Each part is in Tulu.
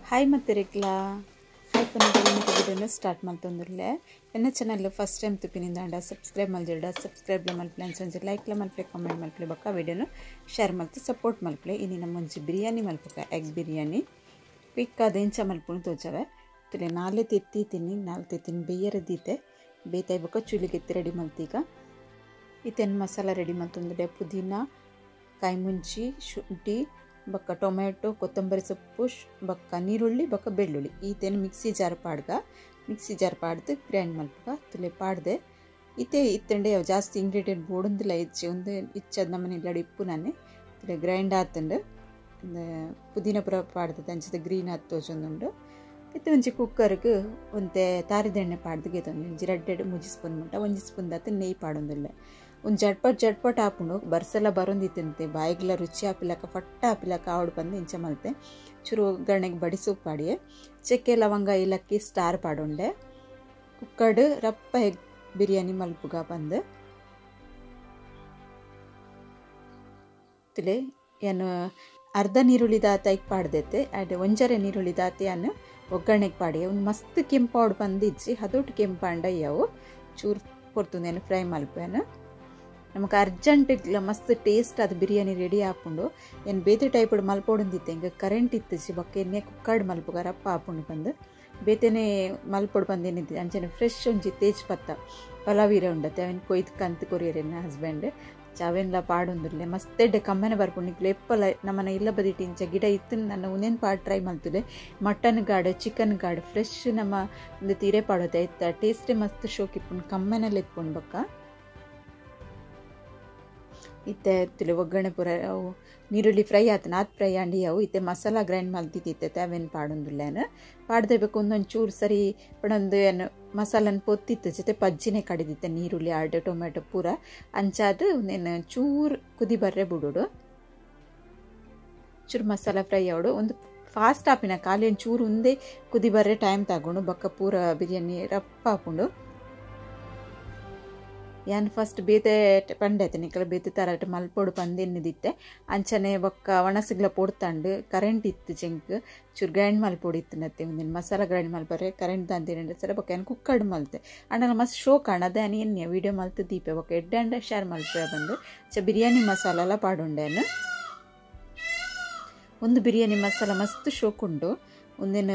ಹಾಯ್ ಮತ್ತೆರೆಕ್ಲಾ ಹಾಯ್ ಪನ್ನ ಸ್ಟಾರ್ಟ್ ಮಲ್ತೊಂದುಲ್ಲೆ ಎನ್ನ ಚಾನಲ್ ಫಸ್ಟ್ ಟೈಮ್ ತುಪಿನಿಂದಾಂಡ ಸಬ್ಸ್ಕ್ರೈಬ್ ಮಲ್ದಿಡ ಸಬ್ಸ್ಕ್ರೈಬ್ ಮಲ್ಪಲೆ ಅಂಚ ಲೈಕ್ ಮಲ್ಪಲೆ ಕಾಮೆಂಟ್ ಮಲ್ಪಲೆ ಬೊಕ್ಕ ವಿಡಿಯೋನು ಶೇರ್ ಮಲ್ತು ಸಪೋರ್ಟ್ ಮಲ್ಪಲೆ. ಇನಿ ನಮ್ಮ ಒಂಜಿ ಬಿರಿಯಾನಿ ಮಲ್ಪುಕ ಎಗ್ ಬಿರಿಯಾನಿ ಕ್ವಿಕ್ ಆದ್ ಎಂಚ ಮಲ್ಪುನು ತೋಜವೆ. ತುಲೆ ನಾಲೆ ತೆತ್ತಿ ತಿನ್ನಿ ನಾಲ್ ತೆತ್ತಿನ ಬೇಯರ ದೀತೆ ಬೇತಾಯ್ ಬೊಕ್ಕ ಚುಲಿಗೆ ಎತ್ತಿ ರೆಡಿ ಮಲ್ತೀಗ. ಇತೆನ್ ಮಸಾಲ ರೆಡಿ ಮಲ್ತೊಂದುಲ್ಲೆ ಪುದೀನ ಕಾಯಿ ಮುಂಚಿ ಶುಂಠಿ ಬೊಕ್ಕ ಟೊಮೆಟೊ ಕೊತ್ತಂಬರಿ ಸೊಪ್ಪು ಬೊಕ್ಕ ನೀರುಳ್ಳಿ ಬೊಕ್ಕ ಬೆಳ್ಳುಳ್ಳಿ ಈತೆನ್ ಮಿಕ್ಸಿ ಜಾರ್ ಪಾಡ್ಗ ಮಿಕ್ಸಿ ಜಾರ್ ಪಾಡ್ದು ಗ್ರೈಂಡ್ ಮಲ್ಪುಗ ತುಲೆ ಪಾಡ್ದೆ. ಇತ್ತೆ ಇತ್ತಂಡೆ ಅವು ಜಾಸ್ತಿ ಇಂಗ್ರೀಡಿಯೆಂಟ್ ಬೋಡೊಂದಿಲ್ಲ ಇಚ್ಚೆ ಒಂದು ಇಚ್ಚದ ನಮ್ಮನೆ ಇಲ್ಲಡೆ ಇಪ್ಪು ನಾನೆ ತುಲೆ ಗ್ರೈಂಡ್ ಆತುಂಡು ಪುದೀನ ಪೂರ ಪಾಡ್ದು ಅಂಚದ ಗ್ರೀನ್ ಆತ್ ತೋಜೊಂದುಂಡು. ಇತ್ತೆ ಒಂಜಿ ಕುಕ್ಕರ್ಗ್ ಒಂತೆ ತಾರಿದೆಣ್ಣೆ ಪಾಡ್ದು ಗೆತೊಂದು ಒಂಜಿ ರಡ್ಡೆಡ್ ಮೂಜಿ ಸ್ಪೂನ್ ಮುಟ್ಟ ಒಂಜಿ ಸ್ಪೂನ್ ದಾತ್ ನೆಯ್ಯಿ ಪಾಡೊಂದುಲ್ಲೆ. ಒಂದು ಜಟ್ಪಟ್ ಜಟ್ಪಟ್ ಆಪುಂಡು ಬರ್ಸಲ ಬರೊಂದಿತ್ತಂತೆ ಬಾಯಿಗ್ಲ ರುಚಿ ಆಪಿಲಕ ಫಟ್ಟ ಆಪಿಲಕ ಆವಡು ಬಂದು ಇಂಚ ಮಲ್ತೆ. ಚೂರು ಒಗ್ಗರಣೆಗೆ ಬಡಿ ಸೊಪ್ಪು ಪಾಡಿಯೆ ಚಕ್ಕೆ ಲವಂಗ ಏಲಕ್ಕಿ ಸ್ಟಾರ್ ಪಾಡೊಂಡೆ. ಕುಕ್ಕರ್ಡ್ ರಪ್ಪ ಎಗ್ ಬಿರಿಯಾನಿ ಮಲ್ಪುಗ ಬಂದು ತುಲೆ ಏನು ಅರ್ಧ ನೀರುಳ್ಳಿ ದಾತ ಪಾಡ್ದೈತೆ ಅಡ್ ಒಂಜರೆ ನೀರುಳ್ಳಿ ದಾತೆ ಅನ್ನು ಒಗ್ಗರಣೆಗೆ ಪಾಡಿಯೆ. ಒಂದು ಮಸ್ತ್ ಕೆಂಪಾವಡು ಬಂದು ಇಜ್ಜಿ ಹದೊಟ್ಟು ಕೆಂಪಾಂಡ ಅವು ಚೂರು ಪೊರ್ತುಂದೇನು ಫ್ರೈ ಮಲ್ಪೇನು. ನಮಕ್ ಅರ್ಜೆಂಟ್ ಮಸ್ತ್ ಟೇಸ್ಟ್ ಅದು ಬಿರಿಯಾನಿ ರೆಡಿ ಆಪುಂಡು. ಏನು ಬೇತೆ ಟೈಪ್ ಮಲ್ಪೊಡೊಂದಿತ್ತೆ ಹಿಂಗೆ ಕರೆಂಟ್ ಇತ್ತಿಜಿ ಬೊಕ್ಕ ಎಣ್ಣೆ ಕುಕ್ಕರ್ಡ್ ಮಲ್ಪುಗ ರಪ್ಪ ಆಪುಂಡು ಬಂದು ಬೇತೆನೆ ಮಲ್ಪೊಡು ಬಂದೇನಿದ್ದೆ. ಅಂಚನೆ ಫ್ರೆಶ್ ಒಂಜಿ ತೇಜ್ ಪತ್ತ ಪಲಾವ್ ಇರ ಉಂಡತ್ತೆ ಅವೇನು ಕೊಯ್ದು ಕಂತು ಕೊರಿಯರೆನ್ನ ಹಸ್ಬೆಂಡ್ ಅವೇನ್ಲ ಪಾಡೊಂದುಲ್ಲೆ ಮಸ್ತ್ ಎಡ್ಡೆ ಕಮ್ಮನೆ ಬರ್ಪುಂಡು. ನಿಕ್ಲೆ ಎಪ್ಪಲ ನಮ್ಮನೆ ಇಲ್ಲ ಬದಿಟ್ಟು ಇಂಚ ಗಿಡ ಇತ್ತು ನನ್ನ ಉನೇನು ಪಾಡ್ ಟ್ರೈ ಮಲ್ತುಲೆ. ಮಟನ್ ಗಾಡು ಚಿಕನ್ ಗಾಡು ಫ್ರೆಶ್ ನಮ್ಮ ಒಂದು ತೀರೆ ಪಾಡೋದೆ ಆಯ್ತಾ ಟೇಸ್ಟೇ ಮಸ್ತ್ ಶೋಕ್ ಇಪ್ಪುಂಡು ಕಮ್ಮನೆಲ್ಲ ಇಪ್ಪುಂಡು ಬೊಕ್ಕ. ಇತ್ತೆ ತುಲೆ ಒಗ್ಗರಣೆ ಪೂರ ನೀರುಳ್ಳಿ ಫ್ರೈ ಆತನ ಆತ್ ಫ್ರೈ ಆಂಡಿ ಅವು ಇತ್ತೆ ಮಸಾಲ ಗ್ರೈಂಡ್ ಮಲ್ತಿದ್ದಿತ್ತೆ ಅವೇನು ಪಾಡೊಂದುಲ್ಲೇನು ಪಾಡ್ದೇಬೇಕು. ಒಂದೊಂದು ಚೂರು ಸರಿ ಪಣೊಂದು ಏನು ಮಸಾಲನ ಪೊತ್ತಿತ್ತು ಜೊತೆ ಪಜ್ಜಿನೇ ಕಡಿದಿತ್ತೆ ನೀರುಳ್ಳಿ ಆಡು ಟೊಮೆಟೊ ಪೂರ ಅಂಚಾದು ಒಂದೇನು ಚೂರು ಕುದಿ ಬರ್ರೆ ಬಿಡೋಡು ಚೂರು ಮಸಾಲ ಫ್ರೈ ಆವಡು ಒಂದು ಫಾಸ್ಟ್ ಆಪಿನ ಖಾಲಿ ಒಂದು ಚೂರು ಒಂದೇ ಕುದಿ ಬರ್ರೆ ಟೈಮ್ ತಗೊಂಡು ಬೊಕ್ಕ ಪೂರ ಬಿರಿಯಾನಿ ರಪ್ಪ ಆಪುಂಡು. ಯಾನ್ ಫಸ್ಟ್ ಬೇತೆ ಪಂಡೈತೆ ನಿಕಲ ಬೇತೆ ತರಾಟ ಮಲ್ಪೊಡು ಪಂದೆನ್ನಿದಿತ್ತೆ ಅಂಚನೆ ಬೊಕ್ಕ ಒಣಸಿಗ್ಲ ಪೊಡ್ತಂಡು ಕರೆಂಟ್ ಇತ್ತು ಚೆಂಕ್ ಚೂರು ಗ್ರೈಂಡ್ ಮಲ್ಪೊಡು ಇತ್ತು ಒಂದಿನ ಮಸಾಲ ಗ್ರೈಂಡ್ ಮಲ್ಪರೆ ಕರೆಂಟ್ ದಂತೇನೆ ಸರ ಬೊಕ್ಕ ಏನು ಕುಕ್ಕರ್ಡ್ ಮಲ್ತೆ ಅಂಡಲ ಮಸ್ತ್ ಶೋಕ್ ಆಂಡ ಅದೇ ಎನ್ನೆ ವೀಡಿಯೋ ಮಲ್ತು ದೀಪೆ ಬೊಕ್ಕ ಎಡ್ಡೆ ಅಂಡ ಶೇರ್ ಮಲ್ಪೆ ಬಂದು ಚ ಬಿರಿಯಾನಿ ಮಸಾಲೆಲ್ಲ ಪಾಡುಂಡೇನು. ಒಂದು ಬಿರಿಯಾನಿ ಮಸಾಲ ಮಸ್ತ್ ಶೋಕುಂಡು. ಒಂದಿನ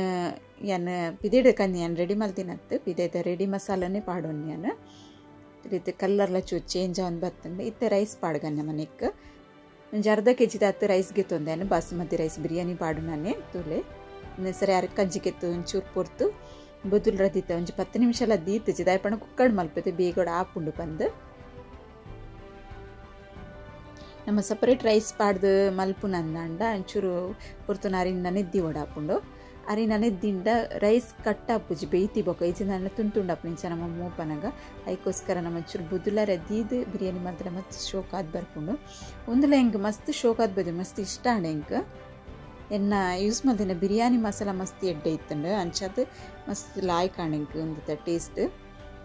ಯಾನ್ ಪಿದೇಡು ಕನ್ನಿ ಯಾನ್ ರೆಡಿ ಮಲ್ತಿನತ್ತು ಪಿದೇದ ರೆಡಿ ಮಸಾಲನೇ ಪಾಡೋನ್ ಯಾನ್ ರೀತಿ ಕಲ್ಲರ್ಲ ಚೂರು ಚೇಂಜ್ ಅವನ್ ಬತ್ತಂಡೆ. ಇತ್ತೆ ರೈಸ್ ಪಾಡ್ಗನ್ನ ಮನೆಕ್ ಒಂಜಿ ಅರ್ಧ ಕೆ ಜಿ ದಾತ್ ರೈಸ್ ಗೆತ್ತೊಂದೇನು ಬಾಸುಮತಿ ರೈಸ್ ಬಿರಿಯಾನಿ ಪಾಡು ನಾನೇ ತುಲೆ ಸರಿ ಅರ್ ಕಂಜಿ ಕೆತ್ತು ಒಂಚೂರು ಪೊರ್ತು ಬೊದುಲ್ ರದಿತ್ತೆ ಒಂಜಿ 10 ನಿಮಿಷ ಎಲ್ಲ ದೀತಿಜಿ ದಾಯಪಣ ಕುಕ್ಕರ್ಡ್ ಮಲ್ಪತೆ ಬೇಗೋಡ ಆಪುಂಡು ಬಂದು. ನಮ್ಮ ಸಪರೇಟ್ ರೈಸ್ ಪಾಡ್ದು ಮಲ್ಪುನಂದಾಂಡ ಒಂಚೂರು ಪೊರ್ತು ಅರಿನ ನೆದ್ದಿ ಓಡಾಪುಂಡು. ಅರಿನ ನೆದ್ದಿಂಡ ರೈಸ್ ಕಟ್ಟಾಪುಜಿ ಬೇಯ್ತಿ ಬೊಕ್ಕ ಈಚೆ ನನ್ನ ತುಂಡು ತುಂಡಾಪು ಇಂಚ ನಮ್ಮ ಮೋಪನಾಗ ಐಕೋಸ್ಕರ ನಮ್ಮ ಚೂರು ಬುದುಲಾರ ದೀದ್ ಬಿರಿಯಾನಿ ಮಾತ್ರ ಮಸ್ತ್ ಶೋಕ್ ಆದ್ ಬರ್ಪುಂಡು. ಒಂದುಲ ಹೆಂಗೆ ಮಸ್ತ್ ಶೋಕ್ ಆದ್ ಬದಿ ಮಸ್ತ್ ಇಷ್ಟ ಆಂಡ ಹೆಂಗೆ ಎನ್ನ ಯೂಸ್ ಮಲ್ದಿನ ಬಿರಿಯಾನಿ ಮಸಾಲ ಮಸ್ತ್ ಎಡ್ಡೆ ಇತ್ತಂಡು ಅಂಚಾದ ಮಸ್ತ್ ಲಾಯ್ಕ್ ಆಂಡ ಹೆಂಗೆ ಒಂದು ಟೇಸ್ಟ್.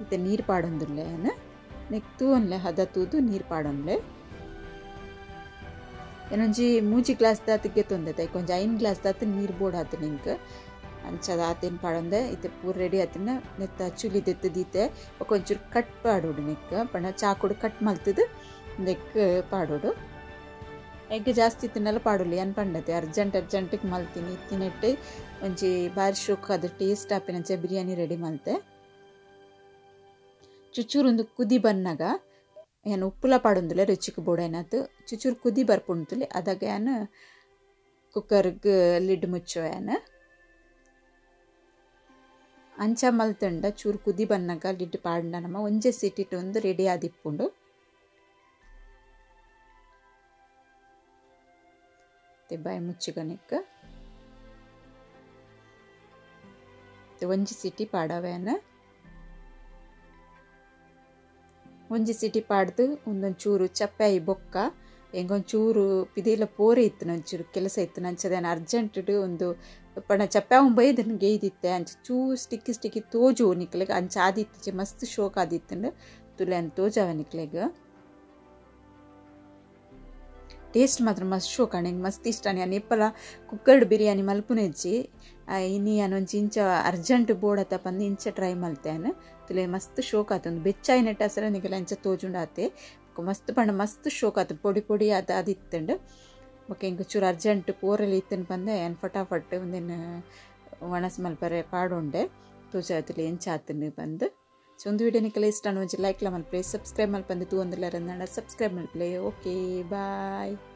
ಇತ್ತೆ ನೀರು ಪಾಡೊಂದುಲ್ಲೆ ಏನು ನೆಕ್ ತೂವನ್ಲೆ ಹದ ತೂದು ನೀರು ಪಾಡೊಂದ್ಲೆ. ಏನೊಂಜಿ ಮೂಜಿ ಗ್ಲಾಸ್ ದಾತ್ ಗೆತ್ತೊಂದೈತೆ ಐಕೊಂಜಿ 5 ಗ್ಲಾಸ್ ದಾತ್ ನೀರು ಬೋಡ್ ಆತು ನಿಂಕ್ ಅಂಚದ ಆತೇನು ಪಾಡೊಂದೆ. ಇತ್ತೆ ಪೂರ ರೆಡಿ ಆತಿನ ನೆತ್ತ ಚುಲಿ ದೆತ್ತು ದೀತೆ ಒಂಚೂರು ಕಟ್ ಪಾಡೋಡು ನೆಕ್ ಪಂಡ ಚಾಕುಡು ಕಟ್ ಮಲ್ತದು ನೆಕ್ ಪಾಡೋಡು. ಎಗ್ ಜಾಸ್ತಿ ತಿನ್ನಲ್ಲ ಪಾಡೋಲಿ ಏನು ಪಂಡತೆ ಅರ್ಜೆಂಟ್ ಅರ್ಜೆಂಟಿಗೆ ಮಲ್ತೀನಿ ಇತ್ತಿನೆಟ್ಟೆ ಒಂಜಿ ಬಾರಿ ಶೋಕ್ ಅದು ಟೇಸ್ಟ್ ಆಪಿನಂಚ ಬಿರಿಯಾನಿ ರೆಡಿ ಮಲ್ತೆ. ಚುಚ್ಚೂರು ಒಂದು ಕುದಿ ಬನ್ನಾಗ ಏನು ಉಪ್ಪುಲ ಪಾಡೊಂದುಲ್ಲೆ ರುಚಿಗೆ ಬೋಡೇನಾತು ಚುಚೂರು ಕುದಿ ಬರ್ಪುಂಡುಲೆ ಅದಾಗ ಏನು ಕುಕ್ಕರ್ಗೆ ಲಿಡ್ ಮುಚ್ಚೋ ಏನು ಅಂಚ ಮಲ್ತಂಡ ಚೂರು ಕುದಿ ಬನ್ನಾಗ ಲಿಡ್ ಪಾಡ್ನ ನಮ್ಮ ಒಂಜೆ ಸಿಟಿಟ್ಟು ಒಂದು ರೆಡಿ ಆದಿಪ್ಪುಂಡು. ಬಾಯಿ ಮುಚ್ಚಿಗನೆಕ್ ಒಂಜಿ ಸಿಟಿ ಪಾಡವೇನ ಒಂಜಿ ಸಿಟಿ ಪಾಡ್ದು ಒಂದೊಂದು ಚೂರು ಚಪ್ಪಾಯಿ ಬೊಕ್ಕ ಹೆಂಗೊಂದು ಚೂರು ಪಿದೆಲ್ಲ ಪೋರೆ ಇತ್ತು ಒಂಚೂರು ಕೆಲಸ ಇತ್ತು ನಂಚದೇನು ಅರ್ಜೆಂಟ್ ಒಂದು ಪಣ ಚಪ್ಪ ಬೈದನ್ ಗೇಯ್ದಿತ್ತೆ ಅಂಚ ಚೂ ಸ್ಟಿಕ್ಕಿ ಸ್ಟಿಕ್ಕಿ ತೋಜು ನಿಕ್ಲೆಗ್ ಅಂಚ ಆದಿತ್ತು ಮಸ್ತ್ ಶೋಕ್ ಆದಿತ್ತಂಡು ತುಲೆ ಅಂತ ತೋಜಾವ ನಿಕ್ಲೆಗ್. ಟೇಸ್ಟ್ ಮಾತ್ರ ಮಸ್ತ್ ಶೋಕ್ ಆಂಡ್. ಮಸ್ತ್ ಇಷ್ಟ ಯಾನ್ ಏಪಲ ಕುಕ್ಕರ್ಡ್ ಬಿರಿಯಾನಿ ಮಲ್ಪುನೆಜ್ಜಿ. ಇನಿ ಯಾನ್ ಒಂಜಿ ಇಂಚ ಅರ್ಜೆಂಟ್ ಬೋಡತ್ತ ಪಂದ್ ಇಂಚ ಟ್ರೈ ಮಲ್ತೆ ಯಾನ್. ತುಲೆ ಮಸ್ತ್ ಶೋಕ್ ಆತುಂಡು. ಬೆಚ್ಚಾಯಿನೆಟ್ ಅಸರ ನಿಕಲ ಇಂಚ ತೋಜುಂಡು ಆತೆ. ಮಸ್ತ್ ಪಂಡ ಮಸ್ತ್ ಶೋಕ್ ಆತು, ಪೊಡಿ ಪೊಡಿ ಆದ್ ಅದಿತ್ತುಂಡು. ಬೊಕ ಎಂಕ್ ಚೂರು ಅರ್ಜೆಂಟ್ ಪೋರೆಲ ಇತ್ತುಂಡು ಪಂದೆ ಯಾನ್ ಫಟಾಫಟ್ ಉಂದೆನ್ ಒಣಸ್ ಮಲ್ಪರೆ ಪಾಡೊಂಡೆ. ತೋಜಾತುಲೆ ಎಂಚ ಆತುಂಡು ಪಂದ್. ಸೊ ಒಂದು ವಿಡಿಯೋ ನಿಕಲ ಇಷ್ಟ ಒಂಜಿ ಲೈಕ್ ಲ ಮಲ್ಪಲೆ, ಸಬ್ಸ್ಕ್ರೈಬ್ ಮಲ್ಪಂದೆ ತೂವೊಂದುಲ್ಲೆರ್ ಅಂದಾಂಡ ಸಬ್ಸ್ಕ್ರೈಬ್ ಮಲ್ಪಲೆ. Okay bye.